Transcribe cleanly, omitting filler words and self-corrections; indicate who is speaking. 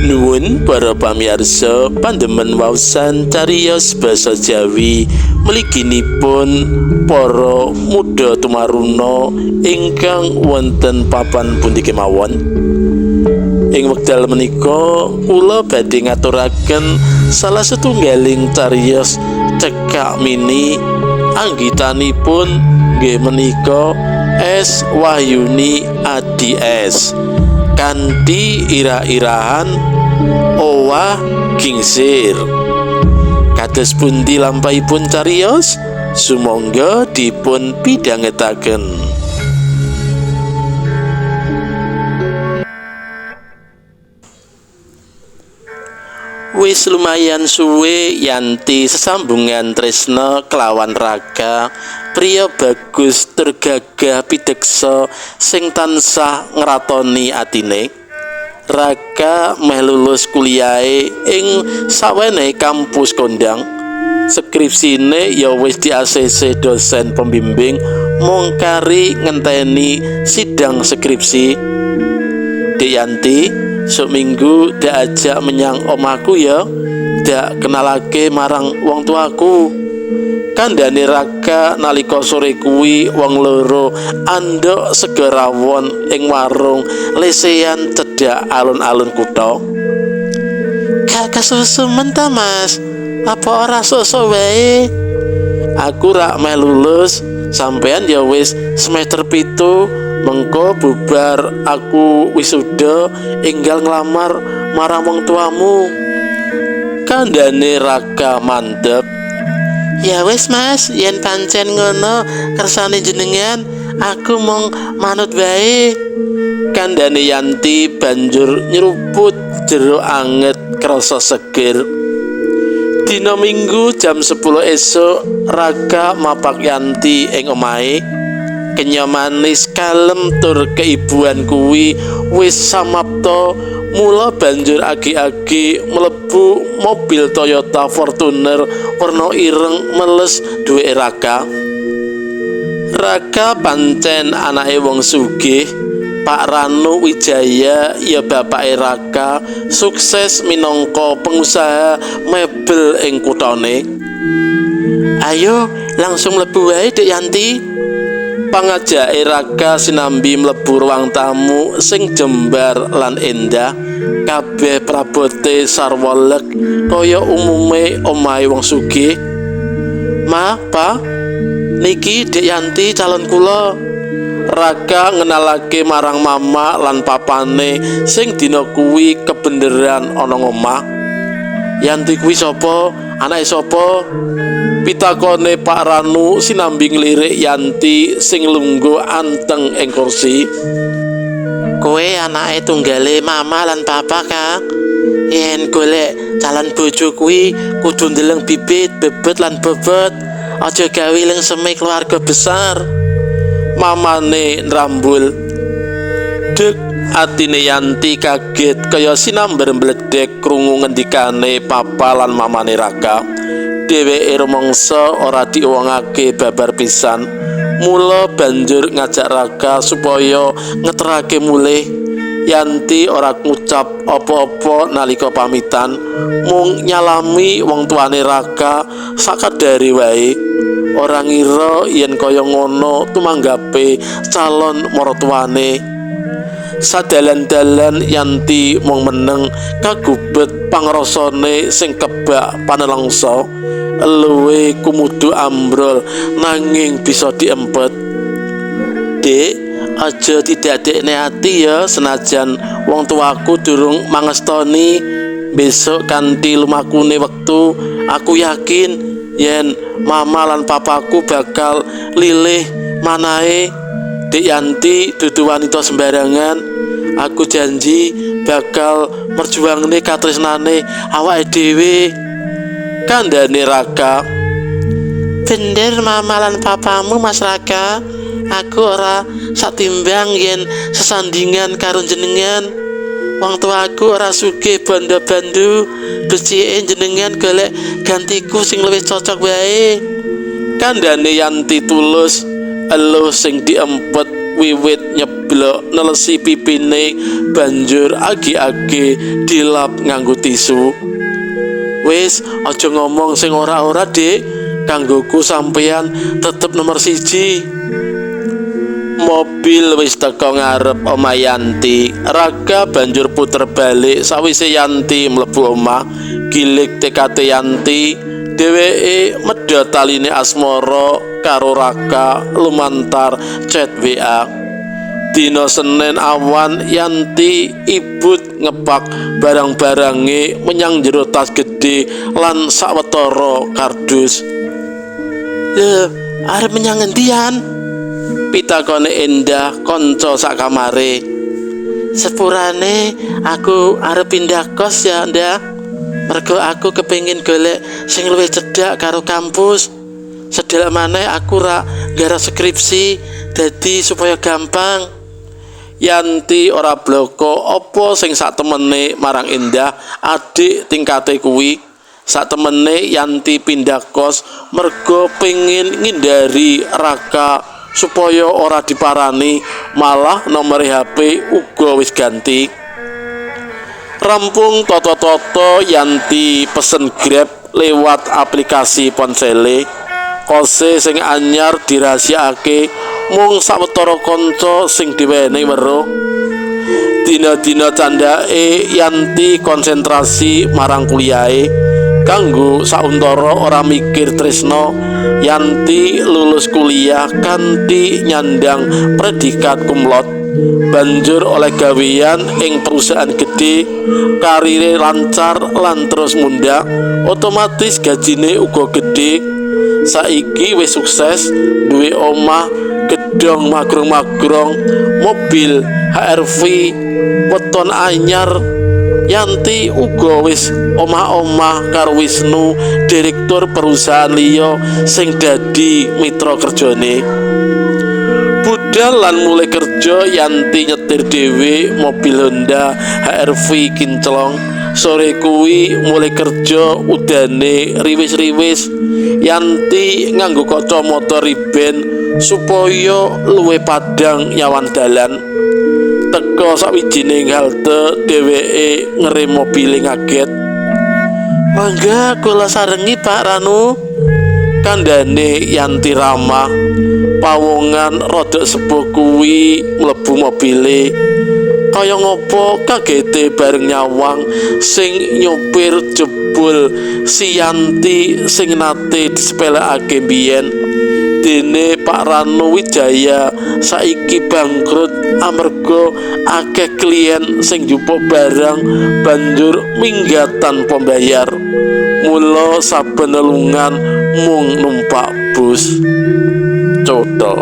Speaker 1: Nuwun para pamirsa pandemen waosan cariyos basa Jawi mliginipun para muda tumaruna ingkang wonten papan pundi kemawon. Ing wekdal menika kula badhe ngaturaken salah setunggaling cariyos cekak mini anggitanipun nggih menika S Wahyuni Adi S kanthi ira-irahan owah gingsir. Kados pundi lampahipun cariyos? Sumangga dipun pidhangetaken. Wis lumayan suwe Yanti sesambungan tresna kelawan Raka, priya bagus tur gagah pideksa sing tansah ngratoni atine. Raka meh lulus kuliahe ing sawene kampus kondang. Skripsine ya wis di ACC dosen pembimbing mung kari ngenteni sidang skripsi. Dek Yanti, sok minggu dak ajak menyang omahku ya, dak kenalake marang wong tuaku. Kandhane Raka nalika sore kuwi wong loro andhok sega rawon ing warung lesehan cedhak alun-alun kutha. Gak kesusu men ta, Mas? Apa ora sok-sok wae? Aku rak meh lulus, sampean ya wis semester 7, mengko bubar aku wisuda enggal nglamar marang wong tuamu. Kandhane Raka mandeg. Ya wis Mas, yen pancen ngono kersane jenengan, aku mung manut wae. Kandhane Yanti banjur nyeruput jeruk anget krasa seger. Dina Minggu jam 10 esuk Raka mapak Yanti ing omahe. Kenya manis kalem tur keibuan kuwi wis samapta, mula banjur agi-agi mlebu mobil Toyota Fortuner werna ireng meles duweke Raka. Raka pancen anake wong sugih. Pak Ranu Wijaya ya bapake Raka sukses minangka pengusaha mebel ing kutane. Ayo langsung mlebu wae Dek Yanti. Pangajake Raka sinambi mlebu ruang tamu sing jembar lan endah. Kabeh prabote sarwa lek kaya umume omahe wong sugih. Ma, Pa, niki Dek Yanti calon kula. Raka ngenalake marang mama lan papane sing dina kuwi kebeneran ana ngomah. Yanti kuwi sapa? Anake sapa? Pitakone Pak Ranu sinambi nglirik Yanti sing lungguh anteng ing kursi. Kowe anake tunggale mama lan papa, Kang. Yen golek calon bojo kuwi kudu ndeleng bibit, bebet lan bobot. Aja gawe lengseme keluarga besar. Mamane nrambul. Dek, atine Yanti kaget kaya sinamber mbledhek krungu ngendikane papa lan mamane Raka. Dheweke rumangsa ora diuwongake babar pisan. Mula banjur ngajak Raka supaya ngeterake mulih. Yanti ora ngucap apa-apa nalika pamitan, mung nyalami wong tuane Raka sakadare wae. Ora ngira yen kaya ngono tumanggape calon maratuwane. Sadalan-dalan Yanti mung meneng kagubet pangrasane sing kebak panelengsa. Eluwe kumudu ambrol nanging bisa diempet. Dek, aja didadekne ati ya senajan wong tuaku durung mangestoni. Besok kanthi lumakune wektu, aku yakin yen mama lan papaku bakal lilih manahe. Dek Yanti dudu wanita sembarangan. Aku janji bakal merjuangne katresnane awake dhewe. Kandhane Raka. Bener mama lan papamu Mas Raka. Aku ora satimbang yen sesandingan karo jenengan. Wong tuaku ora sugih bondo bandu. Becike jenengan golek gantiku sing luwih cocok wae. Kandhane Yanti tulus, eluh sing diempet wiwit nyepet. njeblok nelesi pipine banjur agi-agi dilap nganggo tisu. Wis aja ngomong sing ora-ora, Dik. Kanggoku sampeyan tetep nomor 1. Mobil wis teka ngarep omah Yanti. Raka banjur puter balik sawise Yanti mlebu omah. Gilik tekate Yanti, dheweke medhot taline asmara karo Raka lumantar chat WA. Dina Senin awan Yanti ibut ngepak barang-barange menyang jero tas gedhe lan sawetara kardus. "Lho, arep menyang endi, Yan?" pitakone Endah kanca sakamare. "Sepurane aku arep pindah kos ya, Ndah. Mergo aku kepengin golek sing luwih cedhak karo kampus. Sedelok maneh aku ra nggarap skripsi, dadi supaya gampang." Yanti ora bloko apa sing satemene marang Endah adik tingkate kuwi. Satemene Yanti pindah kos mergo pengin ngindari Raka supaya ora diparani, malah nomor HP uga wis ganti. Rampung toto-toto Yanti pesen Grab lewat aplikasi ponsele. Kose sing anyar dirahasiakake mung sawetara kanca sing diwenehi weruh. Dina-dina candhake Yanti konsentrasi marang kuliahe. Kanggo sauntara ora mikir tresna, Yanti lulus kuliah kanthi nyandang predikat cum laude. Banjur oleh gawean ing perusahaan gedhe, karire lancar lan terus mundhak, otomatis gajine uga gedhe. Saiki wis sukses, duwe omah, gedhong magrong-magrong, mobil HRV weton anyar. Yanti uga wis omah-omah karo Wisnu, direktur perusahaan liya sing dadi mitra kerjane. Budal lan mulai kerja Yanti nyetir dhewe mobil Honda HRV kinclong. Sore kuwi mulai kerja udane riwis-riwis. Yanti nganggo kacamata Ray-Ban supaya luwih padhang nyawan dalan. Teka sawijining halte dheweke ngerem mobile ngaget. "Mangga kula sarengi, Pak Ranu," kandhane Yanti ramah. Pawongan rada sepuh kuwi mlebu mobile. Kaya ngopo kagete bareng nyawang sing nyopir jebul si Yanti sing nate disepelekake mbiyen. Dene Pak Ranu Wijaya saiki bangkrut amarga akeh klien sing njupuk barang banjur minggat tanpa mbayar. Mula saben lelungan mung numpak bus. Cotho.